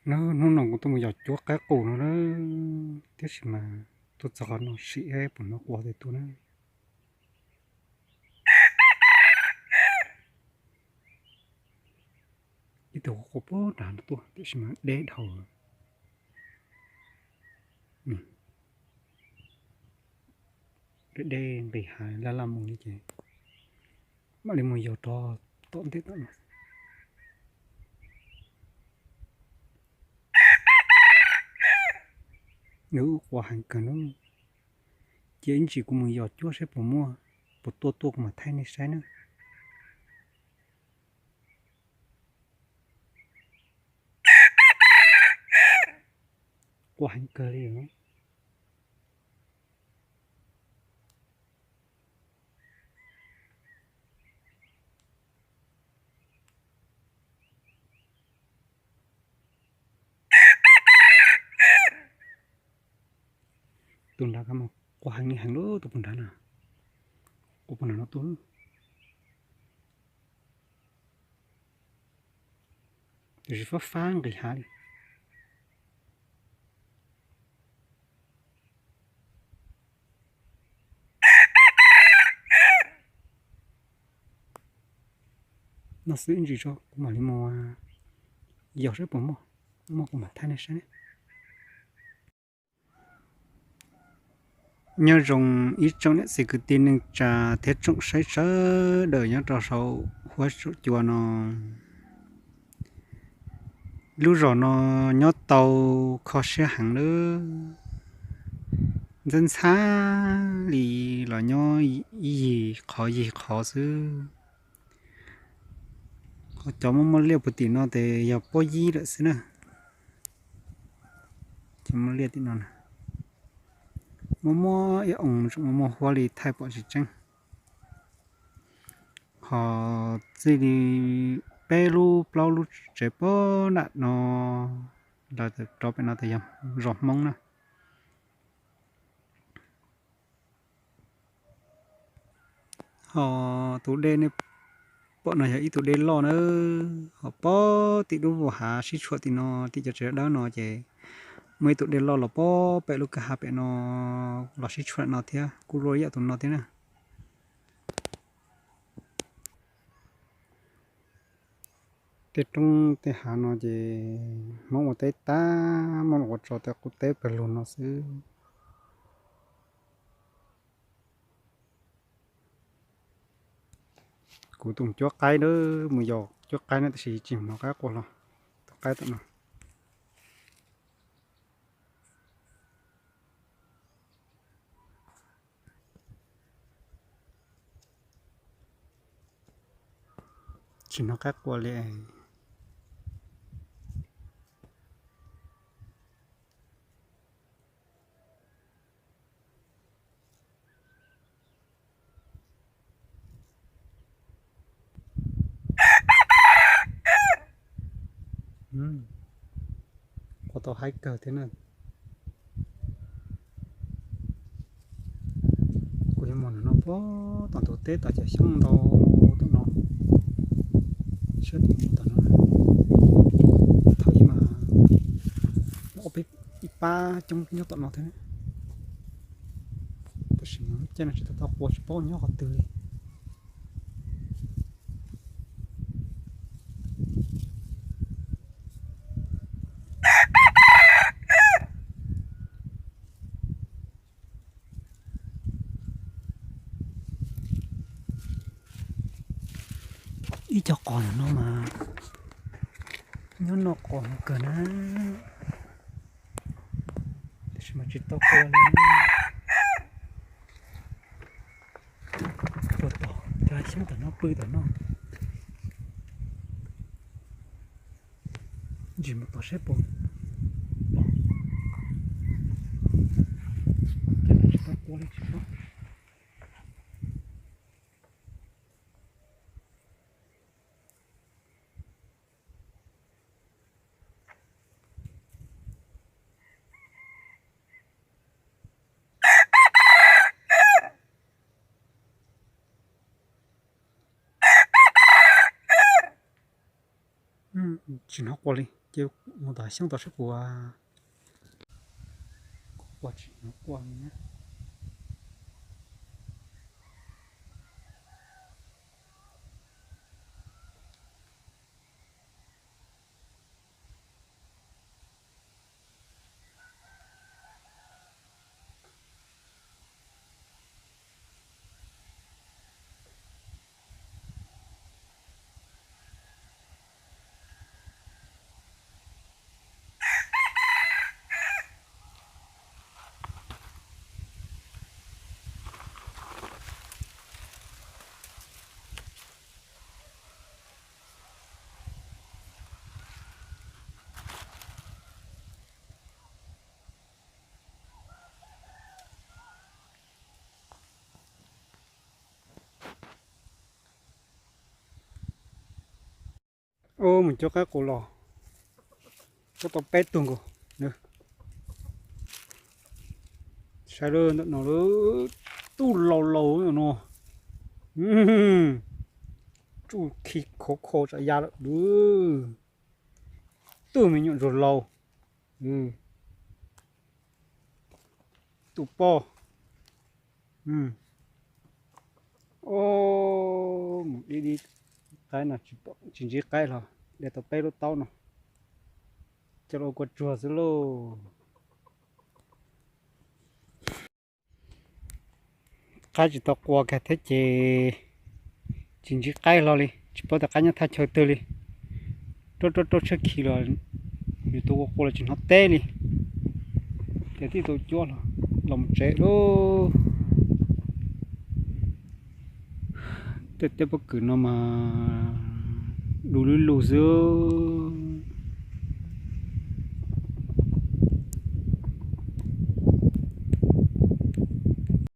Hnub no kuv tuaj mus yos cuab qaib qus no na, tiam sis mas tuaj txog qhov no sim seb puas hnov quas tiag tuaj na. Ib tug quas puag nram no tuaj tiam sis mas deb dhau. Deb deb nqis hav laj laj mus li ces mam li mus yos rov tom ntej tom no. Quas heev kawg na. Cia ib ntsis kuv mus yos cuab saib puas muaj, puas tuaj tuaj kuv mam thaij nej saib na. Quas heev kawg li. Tus nrad mas quas heev li heev lub tus puag nrad na. Quas puag nrad no tuaj. Tiam sis fab fab nqis hav li. No xwb ib ntsis tso kuv mam li mus yos saib puas muaj, muaj kuv mam thaij nej saib ne. Nyob zoo ib tsoom niam txiv kwv tij neej tsa thiab tsoom saib sawv daws nyob rau saum huab saum cua no. Lub zos no nyob tau kho siab heev lawm, ntxhab ntxhab li los nyob ib yig qhov yig qhov xwb. Ho cov muaj muaj liaj puag tim no ces yog pob yib lawm xwb na. Ces muaj liaj tim no, muaj muaj ib oo tseem muaj muaj huab li thaij pom tsis tseeb. Ho txij li peb lub plaub lub tsev puag nram no los rov pem no ces yog zos Hmoob na. Ho tus dej nej pom no yog ib tug dej loj na, ho puag tim lub vus hav sib tshuam tim no, tim cov tsev dawb no ces muaj ib tug dej loj los puag pem lub kwj ha pem no los sib tshuam no thiab, kuj luaj ib yam tus no thiab na. Tej roob tej hav no ces Hmoob ua teb tag, muaj los ua tso tej qub teb pawg lug no xwb. Kuv tus cuab qaib na, mus yos cuab qaib na tab sis tsis hnov qaib quas los. Tus qaib tom no. Tsis hnov qaib quas li. Quas tau haib kawg thiab na. Kuv yuav mus no puag tom ntug teb tom cov xyoob ntau tom no. Saib tom no, thaum ub mas ob peb ib pab coob nyob tom no thiab. Tab sis mas lub caij no tsis tau tau quas tsis paub nyob qhov twg li. Ib co qos no mas nyob no qos kawg na, tab sis mas tsis tau quas li. Puag tom cov xyoob tom no pw tom no. Ntsis mus tom saib puas pom. Ces tsis tau quas li tsis paub. Tsis hnov quas li. Ces mus tom Xyooj tau saib kuv, kuv quaj tsis hnov quaj li na. Ub, mus cuab qaib qus los, cuab tau peb tug nkaus. Saib lawm, ntawm no lawm, tub laus laus no, tsuj khi khov kho tsam ya lawm. Tub me nyuam ntsuag laus, tus poj. Ub, mus dib dib qaib no tsis ntsib qaib hlo, de tau peb lub taub no, coj los ua kua tsuag xwb lauj. Qaib tsis tau qua kiag thiab ces tsis ntsib qaib hlo li, tsis paub tias qaib nyob thaj chaw twg li. Rau rau rau tsheb khi los, yus tus ua qua los tsis hnov teb li. Ces tib tug cuab los, los mus tsev lauj. Tej teb pob kws no mas du lug lug xwb.